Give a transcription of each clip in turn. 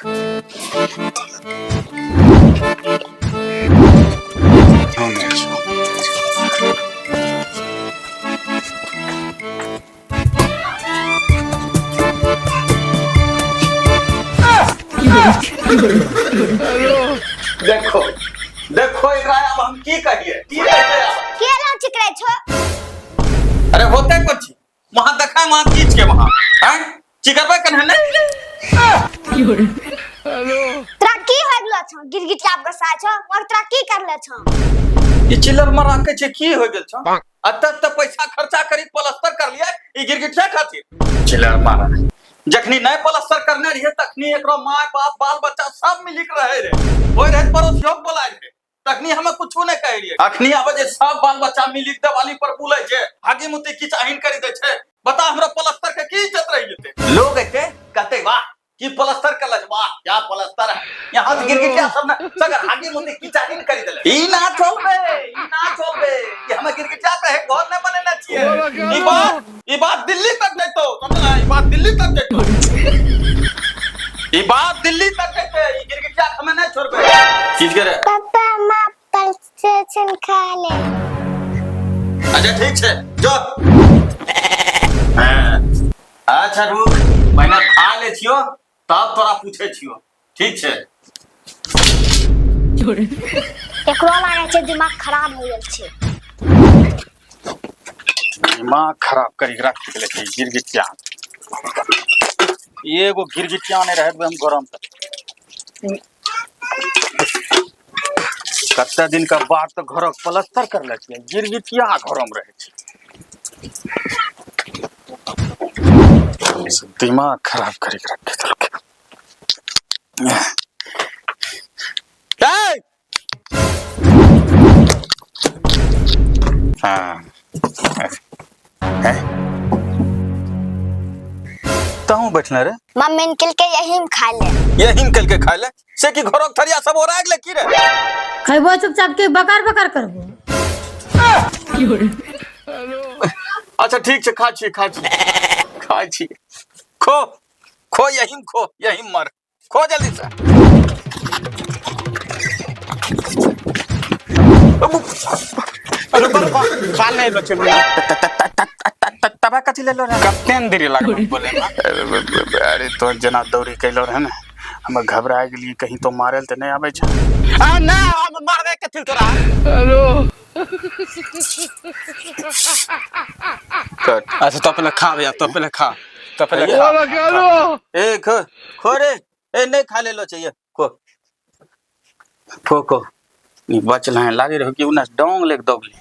देखो देखो एकरा अब हम की कहिए, की कहिए अब? केला चिकरे छो। अरे होते कुछ वहां देखा, वहां कीच के वहां हैं चिकरबे कन्हे ने। तोरा की हो गेलो छो? गिरगिटिया बसा छो और तोरा की करले छो? ई चिल्लर मरा के छे की हो गेल छो? अत अत पैसा खर्चा करी प्लास्टर कर लिया ई गिरगिटिया खातिर। चिल्लर मारा जखनी नहीं प्लास्टर करने रहिए तखनी एकरो माय बाप बाल बच्चा सब मिली के रहे रे, होय रहे पड़ोसियों के बोलाय रहे, तखनी हमें कुछ नहीं कह रहिए। अखनी आवे जे सब बाल बच्चा मिली के दिवाली पर बोले छे, हागी मुती किछ अहिन करी दे छे। बता हमरा प्लास्टर के की इज्जत रही जेते? लोग एते कहते वाह की प्लास्टर कर लज, वाह क्या प्लास्टर है, यहाँ से गिरगिटिया सब ना सगर हागी मुती की चाहिन करी देले। ई ना चलबे, ई ना चलबे कि हमें गिरगिटिया के घर नहीं बनेना चाहिए। ई बात दिल्ली तक जैतो, समझला? ई बात दिल्ली तक जैतो, ई बात दिल्ली तक जैते। ई गिरगिटिया के हमें नहीं छोड़बे। चीज करे पापा माँ प्लेस्टेशन खा ले। अच्छा ठीक छे जो। हाँ। अच्छा रुक, पहिने खा ले छियो तब तोरा पूछे छियो, ठीक छे? एकरो लागे छै दिमाग खराब हो गेल छै। दिमाग खराब करी के राख गेले छै गिरगिटिया। एगो गिरगिटिया नहीं रहे हम गरम तक। कते दिन के बाद तो घरक प्लास्टर करले छियै, गिरगिटिया घर में रहे छै। दिमाग खराब करी के रख देलकै। ए! हाँ। हैं? तहूँ बैठले रे? मम्मी निकल के यही में खा ले। यही निकल के खा ले? से कि घरक थरिया सब ओरा गेले की रे? खैबो चुपचाप के बकार बकार करबो? अच्छा ठीक छै, खा छी, खा छी, खा छी। खो खो, यही में खो, यही में मर, खो जल्दी से। अरे बाबा, खा ले लो चलू। तबा कथी लेलो रहे? कते ने देरी लागल बोले में? अरे तो जना दौड़ी कैलो रहे ने, हम घबरा गेलियै कहीं तो मारल तऽ नहि आबै छै। आ ना हम मारबे कथी तोरा? कट। अच्छा तो पहले खा भैया, तो पहले खा, तो पहले खा। ए खो खो रे, ए नहीं खा ले लो चाहिए, खो खो खो। ई बचल है लागे रहो कि उना डोंग लेके दौड़ली।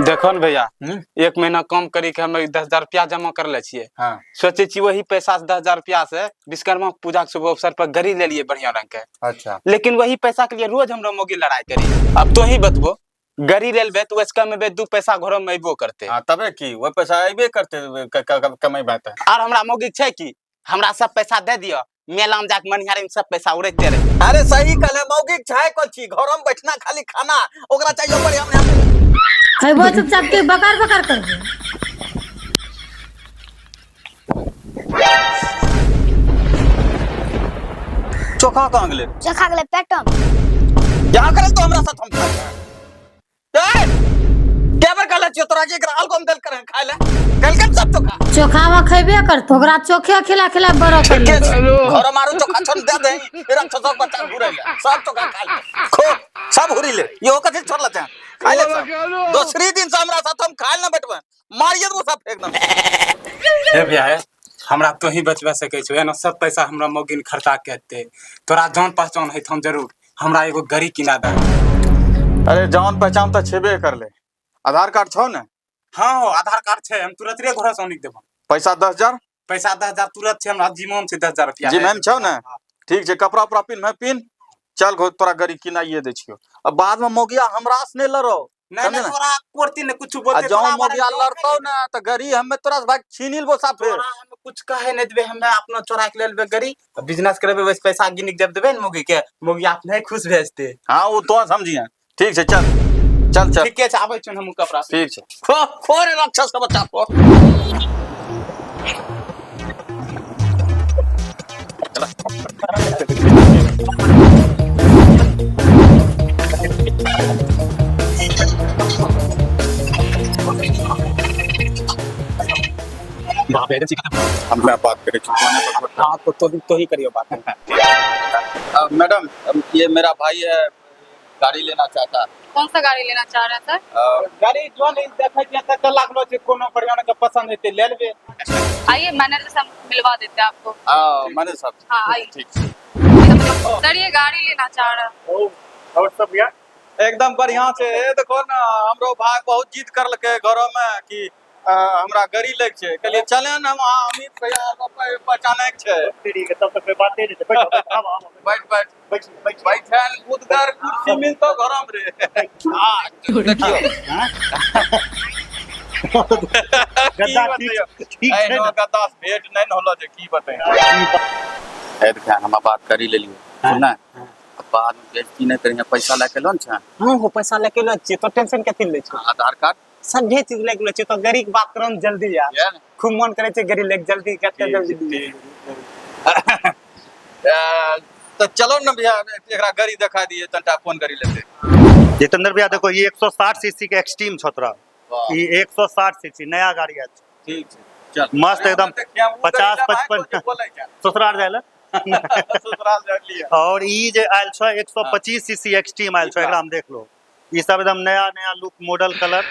देखो न भैया, हम्म? एक महीना कम करी के हम 10,000 रुपया जमा कर ले छियै। हाँ। सोचे छी वही पैसा से 10,000 रुपया से विश्वकर्मा पूजा के शुभ अवसर पर गरी ले लिए बढ़िया रंग के। अच्छा। लेकिन वही पैसा के लिए रोज हमरा मोगी लड़ाई करी। अब तो ही बतबो, गरी ले लेबे तो वैसे कमेबे 2 पैसा घर में अयबो करते। हाँ तबे की वही पैसा अयबे करते, कमेबे त। और हमरा मोगी छै की हमरा सब पैसा दे दियो, मेला में जाके मनिहारी में सब पैसा उड़ैते रहे। अरे सही कहले, मौगी छै कोन चीज, घर में बैठना खाली खाना, ओकरा चाहिए बढ़िया बढ़िया। खैबो चुपचाप के बकार बकार करबो? चोखा कहाँ गेलै? चोखा गेलै पेटम। यहाँ करे तो हमरा साथ हम खाए। ए के बार कहले छियो तोरा के एकरा अलगम देल करे खाए ले? कहलकै सब चोखा। चोखावा खैबे करतो, ओकरा चोखे खिला खिला बड़ो कर ठीके छै, घर मारू चोखा छोड़ दे दे, राक्षस सब बच्चा घुरै ले, सब चोखा खा ले, खो सब हुरी ले। इहो कथी छोड़ल छै? खाए ले सब। दोसरी दिन से हमरा साथ हम खाए ना बैठबै, मारिए देबो सब फेंक दम। हे भैया हे, हमरा तो ही बचबा सकै छौ, एना सब पैसा हमरा मौगी ने खर्चा के देते। तोरा जान पहचान है हम जरूर हमरा एगो गरी किना दे। अरे जान पहचान तो छेबे कर ले, आधार कार्ड छौ ने? हाँ हो, आधार कार्ड छै, हम तुरंत रे घर से आनिक देबो। पैसा 10,000? पैसा 10,000 तुरंत छै, हमरा जिमा में छै 10,000 रुपया। जिमा में छौ ने? ठीक छै, कपड़ा उपड़ा पिन में पिन, चल घो तोरा गरी किनाइए दै छियो। अब बाद में मौगिया हमरा से नहीं लड़ो। नहीं, नहीं, समझे ना? तोरा कोरती ने कुछ बोलते, आ जौं तोरा बारे मौगिया में लड़तौ ना तो गरी हमें तोरा से भाई छीन लेबो साफे। तोरा हम कुछ कहे नहीं देबे, हमें अपना चोरा के ले लेबे गरी, बिजनेस करबे, बस पैसा गिन के जब देबे ने मौगी के, मौगी अपने खुश भेजते। हाँ वो तो समझिए। ठीक छै, चल चल चल। ठीके छै, आबै छियौ हम कपड़ा। ठीक छै, खो खो रे राक्षस के बच्चा खो। बाप रे, हमरा बात करे छी। हाँ तो ही करियो बात। मैडम, ये मेरा भाई है, गाड़ी लेना चाहता है। कौन सा गाड़ी लेना चाह रहे हैं सर? गाड़ी जो नहीं देखै छियै तऽ लागलो छै कोनो बढ़िआँ के पसंद हेतै ले लेबै। आइए, मैनेजर से हम मिलवा देते हैं आपको। मैनेजर साहब। हाँ, आइए। ठीक। सर, ये गाड़ी लेना चाह रहा है। और सब भैया? एकदम बढ़िया छै। हे देखो ने, हमरो भाई बहुत जिद करलकै घरो में कि हमरा गाड़ी लैके छै। कहलिए चले ने, हम अहाँ अमित भैया के पहचाने के छै। ठीक है, तब तो कोई बात नहीं। बैठो बैठो, आबो आबो। बैठ बैठ। बैठ बैठ। बैठल उदगर कुर्सी मिलतो घरो में रे। हाँ, देखियो। गद्दा की ठीक बतैयो? ठीक छै एहनो ने? गद्दा से भेंट नहीं ने होलो जे की बताई। हे देखा, हम बात करी लेलियो सुन ना, बाद में बेइज्जती नहीं करिहे। पैसा लए के लो ने छै? हाँ हो, पैसा लेके लो छियै तो टेंशन कथी लै छै? आधार कार्ड? सभे चीज लेके लो छियै तो गाड़ी के बात करम जल्दी यार। ये ने? खूब मन करे छै गाड़ी लेके जल्दी कते ठीक, जल्दी। ठीक। तऽ चलो ने भैया, एकरा गाड़ी देखा दिए तनिटा, कोन गाड़ी लेते। जितेंद्र भैया, देखो, ये 160 सीसी के एक्सट्रीम छो तोरा। ये 160 सीसी नया गाड़ी है। ठीक छै, चल। मस्त एकदम। 50, 55। ससुराल जाय ला। ससुराल जाय लिया। और ई जे आयल छो 125 सीसी एक्सट्रीम आयल छो, एकरा में देख लो, ई सब एकदम नया नया लुक, मॉडल, कलर।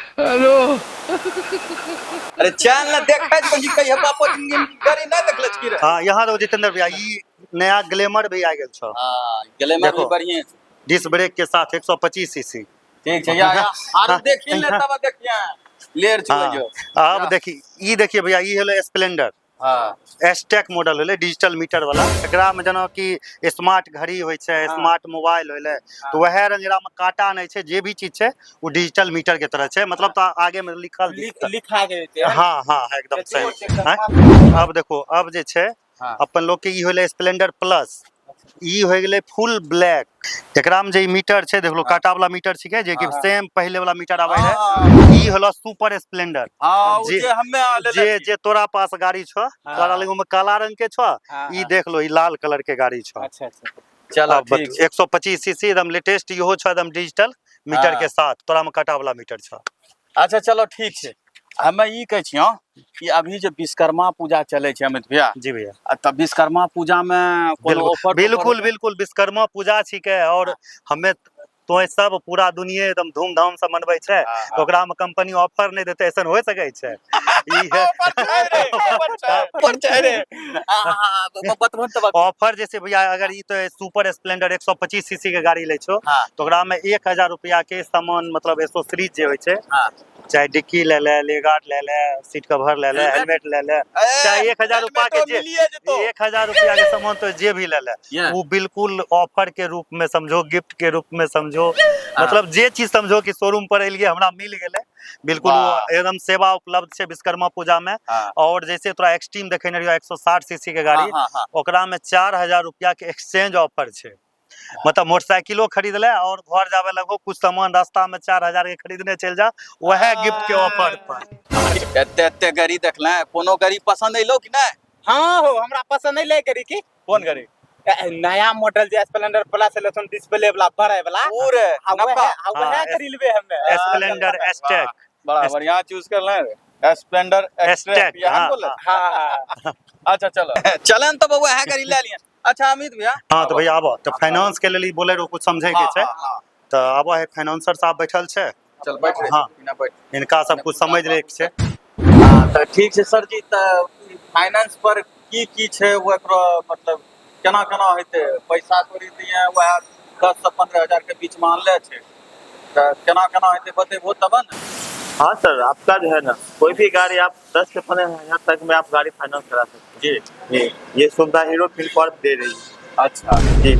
अरे चल ने, देखै छी कहिया बापो जिंदगी में गाड़ी नहीं देखले छी रे। हाँ, यहाँ देखो जितेंद्र भैया, ई नया ग्लैमर भी आ गेल छो। हां, ग्लैमर भी देखो। बढ़िया छै। डिस्क ब्रेक के साथ 125 सीसी। ठीक छै, या या आर देखी ने, तब देखिए लेर छुए जो। अब देखी, ई देखिए भैया, ई होले स्प्लेंडर। एसटेक मॉडल होले, डिजिटल मीटर वाला। एकरा में जेना कि स्मार्ट घड़ी होइ छै, स्मार्ट मोबाइल होले, तो वएह रंग एकरा में काटा नहि छै। जे भी चीज छै ओ डिजिटल मीटर के तरह छै, मतलब तो आगे में लिखल दिखतै। लिखा गेल छै। हाँ हाँ, एकदम सही। हैं? अब देखो, अब जे छै अपन लोग के ई होले स्प्लेंडर प्लस। ई हो गेलै फुल ब्लैक। एकरा में जे ई मीटर छै, देखलो, काटा वाला मीटर छिकै, जे कि सेम पहिले वाला मीटर आबै रहै। ई होलो सुपर स्प्लेंडर। हाँ, उ जे- जे हमे लेले जे छी। जे तोरा पास गाड़ी छो, तोरा लग में काला रंग के छो। ई देख लो, ई लाल कलर के गाड़ी छो। अच्छा अच्छा। चलो। अब ठीक छै। 125 सीसी, एकदम लेटेस्ट इहो छो, एकदम डिजिटल मीटर के साथ। तोरा में काटा वाला मीटर छो। अच्छा, चलो ठीक छै। हमे ई कहै छियौ कि अभी जे विश्वकर्मा पूजा चलै छै अमित भैया, जी भैया। आ तब विश्वकर्मा पूजा में कोनो बिल्कुल। ऑफर? बिल्कुल बिल्कुल, विश्वकर्मा पूजा छिकै और हमे तो सब पूरा दुनिया एकदम धूमधाम से मनबै छै, तो ओकरा में कंपनी ऑफर नहि देतै, ऐसन हो सकै छै? ई है। ऑफर छै रे। बतबन तऽ। ऑफर जैसे भैया, अगर ई तो सुपर स्प्लेंडर 125 सीसी के गाड़ी लै छो, तो ओकरा में 1000 रुपया के सामान, मतलब एसोसरीज जे होइ छै, चाहे डिक्की ले ले, लेगार्ड ले ले, सीट कवर ले ले, हेलमेट ले ले, चाहे 1000 रुपया के जे मिलिए जेतो। 1000 रुपया के सामान तो जे भी ले ले, वो बिल्कुल ऑफर के रूप में समझो, गिफ्ट के रूप में समझो, मतलब जे चीज समझो कि शोरूम पर एलिए, हमरा मिल गेलै। बिल्कुल, वो एकदम सेवा उपलब्ध छै विश्वकर्मा पूजा में। और जैसे तोरा एक्सट्रीम देखेने रहियो, 160 सीसी के गाड़ी, हाँ, हाँ, ओकरा में 4000 रुपया के एक्सचेंज ऑफर छै। मतलब मोटरसाइकिलो खरीद ले और घर जावे लगो, कुछ सामान रास्ता में 4000 के खरीदने चल जा, वह गिफ्ट के ऑफर पर। एते एते गाड़ी देखले, कोनो गाड़ी पसंद एलो कि नहि? हाँ हो, हमरा पसंद नहीं ले गाड़ी की। कोन गाड़ी? नया मॉडल जे स्प्लेंडर प्लस एलो छन, डिस्प्ले वाला, बड़े वाला। ऊ रे? आ वह नवका? आ वह गाड़ी लेबे हमे। स्प्लेंडर एसटेक। बड़ा बढ़िया चूज करले रे, स्प्लेंडर एसटेक, एक्सट्रेक यहाँ हाँ, बोले। हाँ। अच्छा, चलो चलन तो बउआ, है गाड़ी ले लिया। अच्छा अमित भैया। हाँ, तो भैया आबो तो फाइनेंस के लेल ई बोले रहो, कुछ समझे के छै। हाँ, तऽ आबो है, फाइनेंसर साहब बैठल छै। चल बैठ रे। हाँ। बिना बैठ। इनका सब कुछ समझ लै के छै। हाँ, तऽ ठीक छै सर जी, तऽ फाइनेंस पर की की छै ओकरो, मतलब केना केना हेतै? पैसा कौड़ी दिए वएह 10 से 15 हजार के बीच में आनले छै, तऽ केना केना हेतै, बतेबो तब ने। हाँ सर, आपका जो है ना, कोई भी गाड़ी आप 10 से 15 हजार तक में आप गाड़ी फाइनेंस करा सकते हैं। जी, ये सुविधा हीरो फिनकॉर्प दे रही है। जी।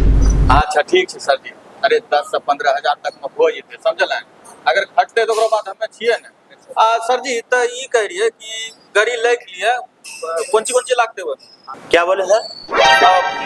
अच्छा, ठीक छै सर जी। अरे, 10 से 15 हजार तक में हो जेतै, समझल? अगर घटतै तऽ ओकरो बाद हमे छियै ने। आ सर जी, तऽ ई कह रहियै कि गाड़ी लै के लिए कोन चीज कोन चीज लागतै ओहिमे? क्या बोले सर?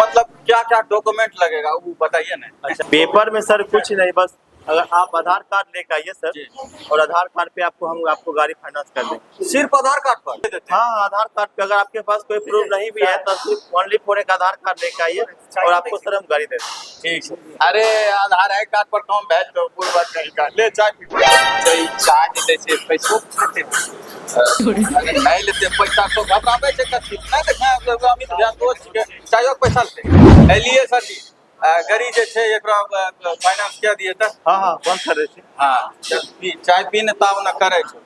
मतलब क्या क्या डॉक्यूमेंट लगेगा, वो बताइए ना। अच्छा, पेपर में सर कुछ नहीं, बस अगर आप आधार कार्ड लेकर आइए सर, जी। और आधार कार्ड पे आपको हम आपको गाड़ी फाइनेंस कर देंगे। सिर्फ आधार कार्ड पर? हाँ, आधार कार्ड पे। अगर आपके पास कोई प्रूफ नहीं भी है तो सिर्फ ओनली फॉर एक आधार कार्ड लेकर आइए और आपको सर हम गाड़ी दे देंगे। ठीक है। अरे आधार है कार्ड पर कम भेज दो, पूर्व बात नहीं का ले चाय पी। तऽ ई चाय जे दै छै पैसो लेतै? अरे नहीं लेते पैसा तो घबराबै छै कथी नहीं देखे अमित भैया दोस्त के चायो के पैसा लेते। एलिए सर जी, गड़ी जे छै एकरा फाइनेंस कए दिए तऽ। हाँ हाँ, बंद कर दे। हाँ चल पी, चाय पी ने ताव न करे छौ।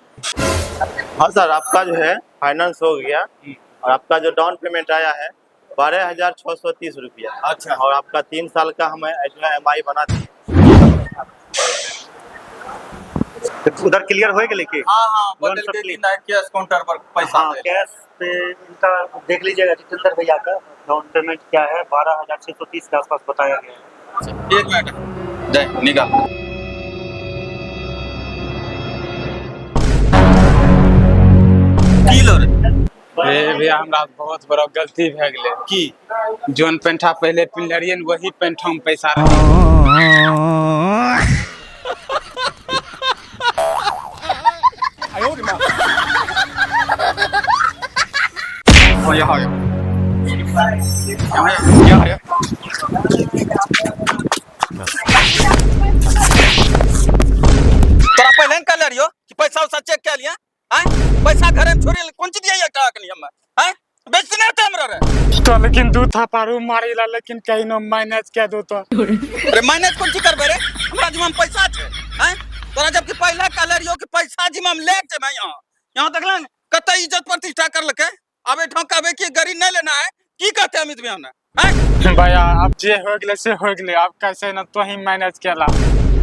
हाँ सर, आपका जो है फाइनेंस हो गया और आपका जो डाउन पेमेंट आया है 12,630 रुपया। अच्छा। और आपका 3 साल का हमें जो है एम आई बना दिए। तऽ उधर क्लियर हो गेलै की? हाँ हाँ, लोन बदल सब के क्लियर। कि नहीं कैश काउंटर पर पैसा हाँ दे। कैश पे इनका देख लीजिएगा जितेंद्र भैया का डाउन पेमेंट क्या है, 12,630 के आसपास बताया गया है। एक मिनट दे निकाल। की लो रे? हे भैया, हमरा बहुत बड़ा गलती भए गेलै। की? जोन पेंठा पहिले पिन्हले रहियै ने, वही पेंठा में पैसा रहै। ओ यहाँ यहाँ यहाँ यहाँ यहाँ। तोरा पहिले ने कहले रहियो कि पैसा उसा चेक कए लिया। आँय पैसा घरे में छोड़ि कोन चीज दिया अखनी हमे? आँय बेचने होते हमरा रे। तो लेकिन दू थापारू मारी ला, लेकिन कहीं न मैनेज कए दो तो। अरे मैनेज कोन चीज करबै रे, हमरा जिम्मा में पैसा छै। आँय तोरा जबकि पहिले कहले रहियो कि पैसा जिम्मा में ले के जेबै। यहाँ यहाँ देखलन कते इज्जत प्रतिष्ठा करलकै। आब एठाम कहबै कि गड़ी नहीं लेना है, की कहते अमित भैया ने? आँय भैया, अब जे हो गेलै से हो गेलै, अब कैसे न तो ही मैनेज केला।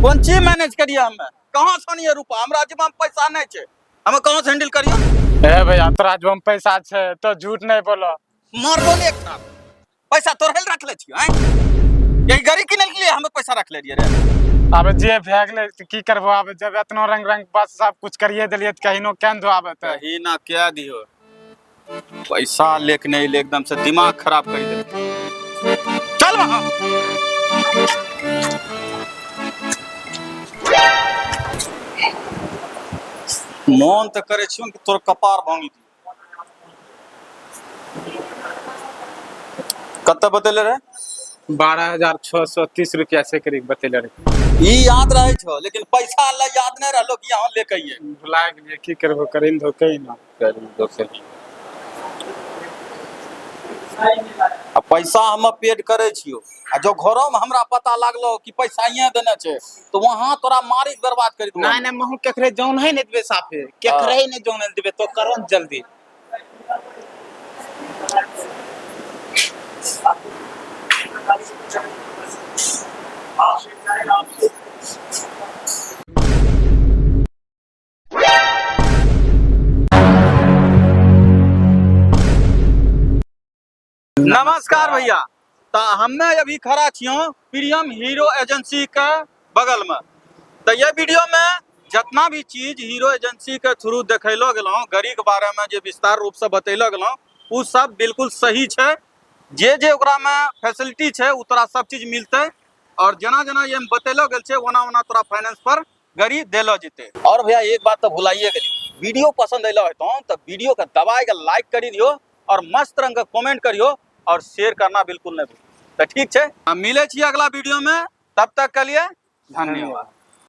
कोन चीज मैनेज करिए हमे? कहाँ से आनिए रुपा? हमरा जिम्मा में पैसा नहीं छै, हमे कहाँ से हैंडल करियो? हे भैया, तोरा जो पैसा छै तो झूठ नहीं बोलो। मारबो ने एक थाप। पैसा तोरे लए रखले छियो? आँय यही गाड़ी किनै के लिए हमे पैसा रखले रहिए रे? अब जे भए गेलै तऽ की करबो? आब जब एतना रंग रंग बस सब कुछ करिए देलियै तऽ कहिनो केन दो आबे तऽ। कहीं ना क्या दियो, पैसा लेके नहीं ले, एकदम से दिमाग खराब कर दे। चल वहां। मन तऽ करै छियौ कि तोर कपार भांगि दियौ। कते बतेले रे? 12,630 रुपया से करीब बतेले रहे। ई याद रहे छौ, लेकिन पैसा ला याद नहीं रहलो कि यहाँ लेके आइए। भुला गेलियै, की करबो, करीम धो कहीं ना। आ पैसा हम पेड करे छियो, आ जो घरो में हमरा पता लागलो कि पैसा यहाँ देने छै तो वहां तोरा मारी के बर्बाद करी देबो। नहीं नहीं, महू केकरे जौन है नहीं देबे, साफे केकरे ही नहीं जौन देबे, तो करो न जल्दी। नमस्कार भैया, तो हमें अभी खड़ा छियो प्रियम हीरो एजेंसी के बगल में। तो ये वीडियो में जितना भी चीज हीरो एजेंसी के थ्रू देखैलो गेलहुँ, गाड़ी के बारे में जे विस्तार रूप से बतैलो गेलहुँ, उ सब बिल्कुल सही छै। जे जे ओकरा में फैसिलिटी छै उ तोरा सब चीज मिलतै, और जेना जेना ये बतैलो गेल छै ओना ओना तोरा फाइनेंस पर गाड़ी देलो जेतै। और भैया एक बात तो भुलाइए गेली, वीडियो पसंद अयलो हेतौ तो वीडियो के दबाई के लाइक करी दियो और मस्त रंग के कमेंट करियो और शेयर करना बिल्कुल नहीं भूलो। तो ठीक छै, हम मिले छियै अगला वीडियो में, तब तक के लिए धन्यवाद।